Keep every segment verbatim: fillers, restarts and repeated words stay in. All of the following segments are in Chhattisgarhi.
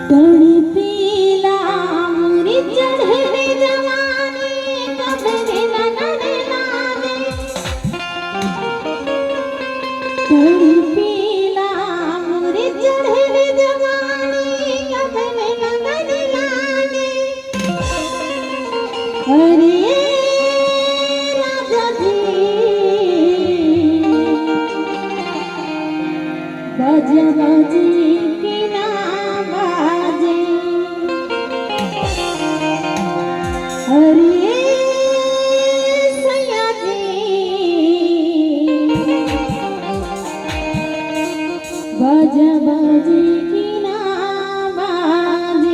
तड़पेला मोरी चढ़े जवानी, कब रे लगन लागे। तड़पेला मोरी चढ़े जवानी, कब रे लगन लागे। अरे राजा जी, बाजा बाजे कि ना बाजे। अरे सैया जी, बाजा बाजे कि ना बाजे।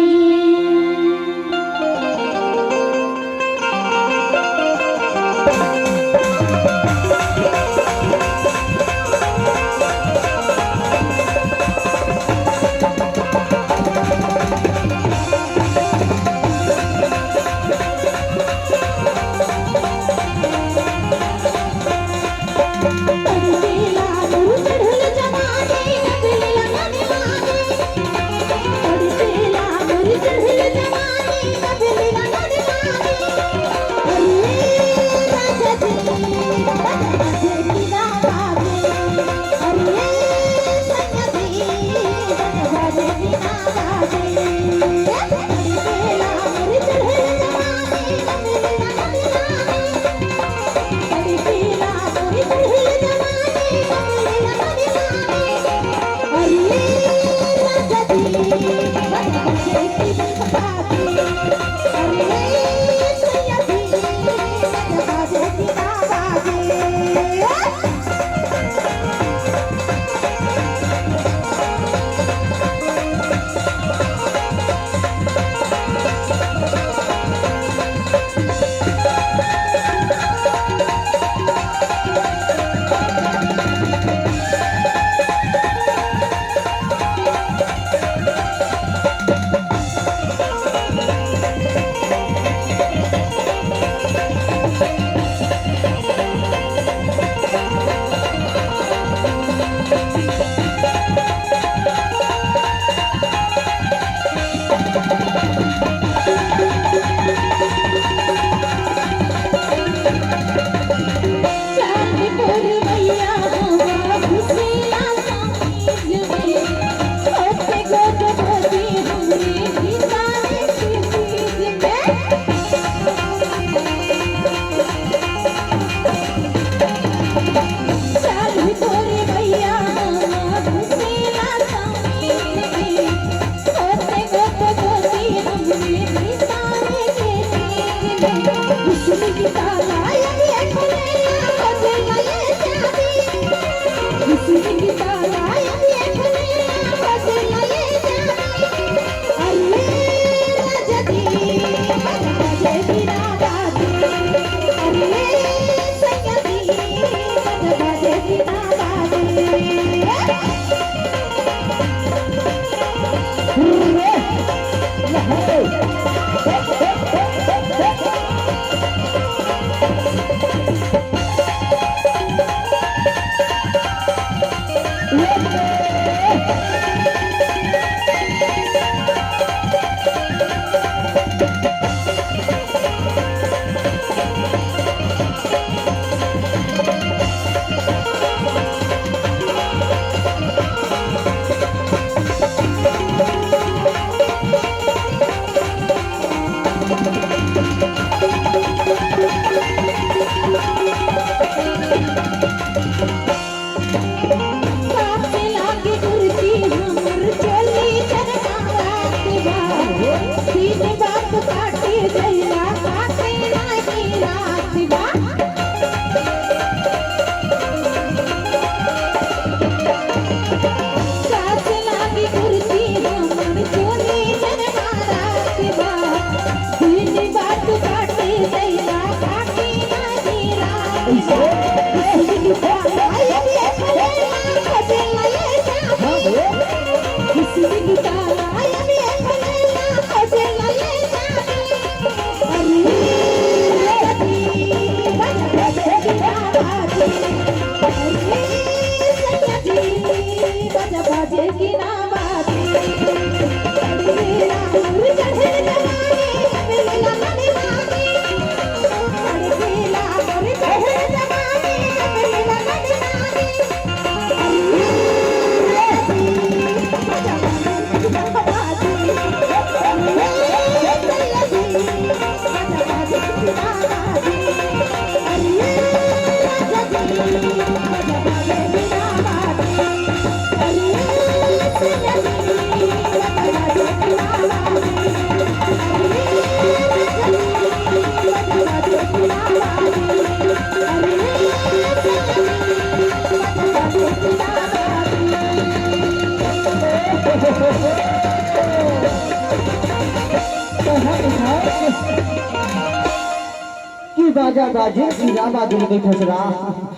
कि बाजा बाजे, हीरा बाजे कहिथस ना।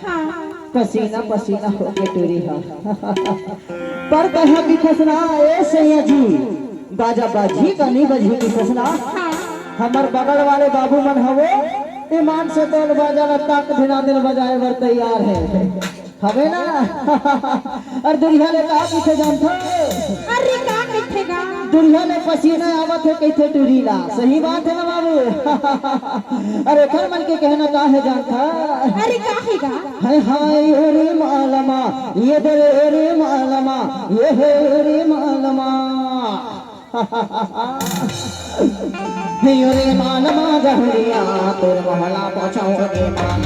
हाँ। पसीना पसीना होके टूरी हा। पर कहा कहिथस ना, ए सैया जी, बाजा बाजी का नहीं बजी कहिथस ना। हाँ। हमर बगल वाले बाबू मन हवे, ईमान से तोर बाजा ला ताक धिना दिन बजाए बर तैयार हे। हवे ना? अरे दुरिहा ले का कहिथे जानथो? अरे का कहिथे गा? दुरिहा ले पसीना आवत हे कहिथे टूरी ला। सही बात हे ना बाबू? अरे एखर मन के कहना का हे जानथा? अरे का हे गा? हाय हाय रे मालमा, ये दे रे मालमा, ये हे रे मालमा। हे रे मालमा जहरिया, तोर मोहला पछाओ रे मालमा।